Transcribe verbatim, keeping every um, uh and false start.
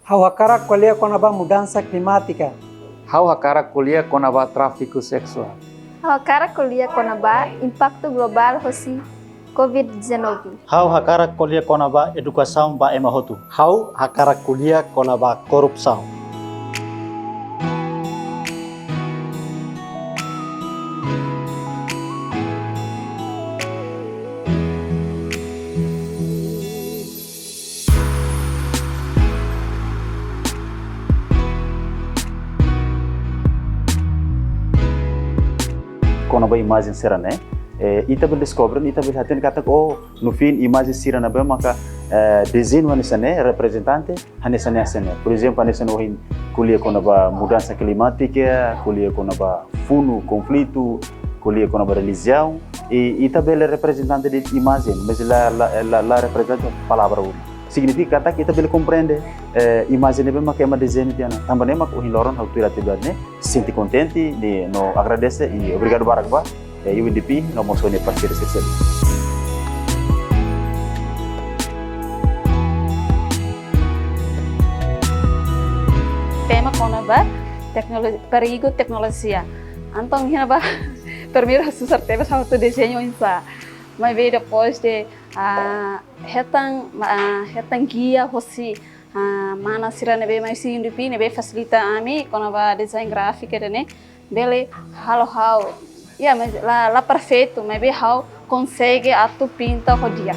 Ha'u hakarak ko'alia kona-ba mudansa klimátika. Ha'u hakarak ko'alia kona-ba tráfiku seksuál. Ha'u hakarak ko'alia kona-ba impaktu globál hosi covid dezanove. Ha'u hakarak ko'alia kona-ba edukasaun ba ema hotu. Ha'u hakarak ko'alia kona-ba korrupsaun. Kona-ba imajen sira-ne'e, eh, ita bele deskobre, ita bele hatene katak, oh, no fim imajen sira ne'ebé maka, eh, dezeñu hanesan ne'e, reprezentante hanesan ne'e, hanesan ne'e. Por ezemplu, hanesan ohin ko'alia kona-ba mudansa klimátika, ko'alia kona-ba funu konflitu, ko'alia kona-ba relijiaun, i ita bele reprezentante de'it imajen, mas la, la, la, la reprezentante palavra uni. Signifika katak ita bele komprende, eh, imajen ne'ebé maka ema dezeñu tiha ona. Tanba ne'e maka ohin loron ha'u tuir atividade ne'e, sente kontente, ne'e no agradese, i obrigadu barak ba, eh, U N D P, no mós ho nia parseiru sira seluk. Tema kona-ba teknoloji-, perigu teknolojia. Entaun, iha ne'ebá, primeiru susar tebes ha'u atu dezeñu oinsá. Maibé depois de, ah, hetan, ah, hetan gia hosi, ah, mana sira ne'ebé mai husi U N D P ne'ebé fasilita ami kona-ba design gráfiku ida-ne'e, bele halo ha'u. Ya, mas la, la perfeitu, maibé ha'u konsege atu pinta ho di'ak.